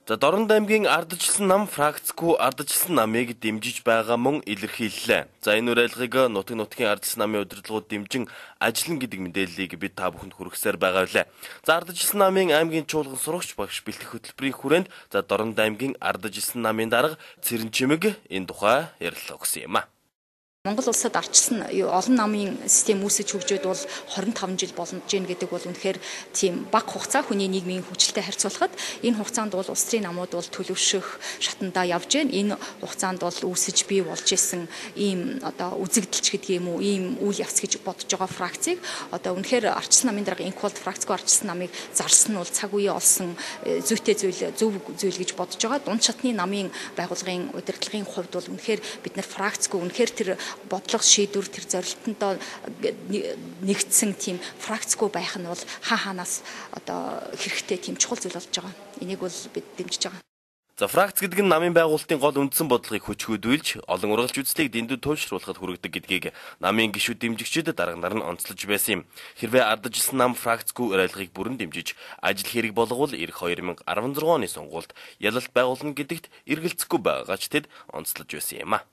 За, Дорнод аймгийн ардчилсан нам фракцгүй ардчилсан намыг дэмжиж байгаа мөн илэрхийллээ. За, энэ уриалгыг нутгийн ардчилсан намын удирдлагууд дэмжин ажиллана гэдэг мэдээллийг бид та бүхэнд хүргэсээр байгаа билээ. За, ардчилсан намын аймгийн чуулган сурагч багш бэлтгэх хөтөлбөрийн хүрээнд за Дорнод аймгийн ардчилсан намын дарга Цэрэн Чимэг энэ тухай ярилцлага өгсөн юм а. Монгол улсад ардчилсан олон намын систем үүсэж хөгжөөд бол 25 жил боломж гин гэдэг бол үнэхээр тийм бага хугацаа хүний нийгмийн хөгжилтэй харьцуулахад. Энэ хугацаанд бол улс төрийн намууд бол төлөвшөх шатандаа явж гин. Энэ хугацаанд бол үүсэж бий болж исэн ийм одоо үзэгдэлч гэдэг юм уу, ийм үйл явц гэж бодож байгаа фракцийг одоо үнэхээр ардчилсан намын дарга инх болд фракцгүй ардчилсан намыг зарласан нь бол цаг үеэ олсон зүйтэй зүйл, зөв зүйл гэж бодож байгаа. Дунд шатны намын байгууллагын удирдлагын хувьд бол үнэхээр бид нар фракцгүй, үнэхээр тэр бодлого шийдвэр, тэр зорилтондоо нэгдсэн тийм фракцгүй байх нь бол хаа хаанаас одоо хэрэгтэй тийм чухал зүйл болж байгаа. Энийг бол бид дэмжиж байгаа. За, фракц гэдэг нь намын байгуулалтын гол үндсэн бодлогыг хүчрхийлүүлж олон ургалч үзлийг дэндүү туйлшруулахад хүргэдэг гэдгийг намын гишүүд, дэмжигчид, дарга нар нь онцлож байсан юм. Хэрвээ ардчилсан нам фракцгүй уриалгыг бүрэн дэмжиж ажил хэрэг болговол ирэх 2016 оны сонгуульд ялалт байгуулна гэдэгт эргэлзэхгүй байгаагаа ч тэд онцлож байсан юм а.